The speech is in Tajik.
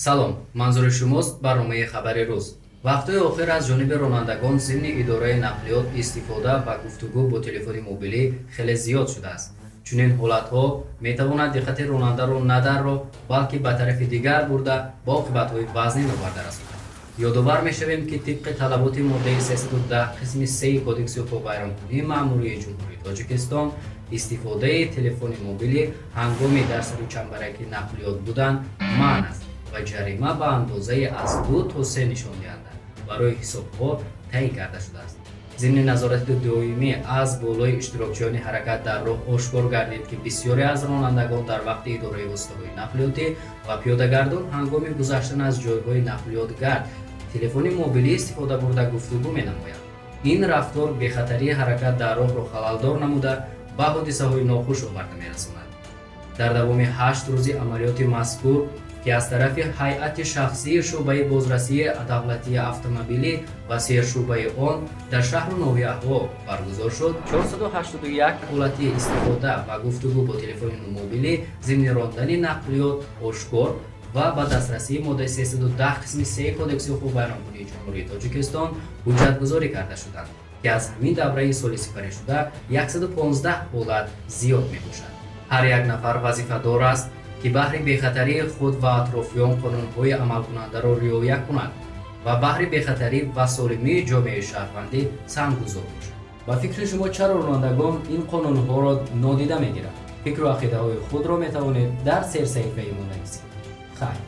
Салом, манзури шумост барномаи «Хабари рӯз». Вақтҳои охир аз ҷониби ронандагон зимни идораи нақлиёт истифода ва гуфтугӯ бо телефони мобилӣ хеле зиёд шудааст. Чунин ҳолатҳо метавонад диққати ронандаро на дар роҳ, балки ба тарафи дигар бурда, ба оқибатҳои вазнин оварда расонад. Ёдовар мешавем, ки тибқи талаботи моддаи 310 қисми 3 Кодекси ҳуқуқвайронкунии маъмурии Ҷумҳурии Тоҷикистон, истифодаи телефони мобилӣ ҳангоми дар сари чамбараки нақлиёт будан манъ аст ва ҷарима ба андозаи аз 2 то 3 нишондиҳанда барои ҳисобҳо таъин карда шудааст. Зимни назорати доимӣ аз болои иштирокчиёни ҳаракат дар роҳ ошкор гардид, ки бисёре аз ронандагон дар вақти идораи воситаҳои нақлиётӣ ва пиёдагардон ҳангоми гузаштан аз ҷойҳои нақлиётгард телефони мобилӣ истифода бурда, гуфтугӯ менамоянд. Ин рафтор бехатарии ҳаракат дар роҳро халалдор намуда, ба ҳодисаҳои нохуш оварда мерасонад. Дар давоми 8 рӯзи амалиёти мазкур, ки аз тарафи ҳайати шахсии шӯъбаи бозрасии давлатии автомобилӣ ва сершӯъбаи он дар шаҳру ноҳияҳо баргузор шуд, 481 ҳолати истифода ва гуфтугӯ бо телефони мобилӣ зимни рондани нақлиёт ошкор ва ба дастрасии моддаи 310 қисми 3 Кодекси ҳуқуқвайронкунии Ҷумҳурии Тоҷикистон ҳуҷҷатгузорӣ карда шуданд, ки аз ҳамин давраи соли сипаришуда 115 ҳолат зиёд мебошад. Ҳар як нафар вазифадор аст, ки баҳри бехатарии худ ва атрофиён қонунҳои амалкунандаро риоя кунад ва баҳри бехатарӣ ва солимии ҷомеаи шаҳрвандӣ саҳмгузор бошад. Ба фикри шумо, чаро ронандагон ин қонунҳоро нодида мегиранд? Фикру ақидаҳои худро метавонед дар серсаҳифаи мо нависед. Хайр.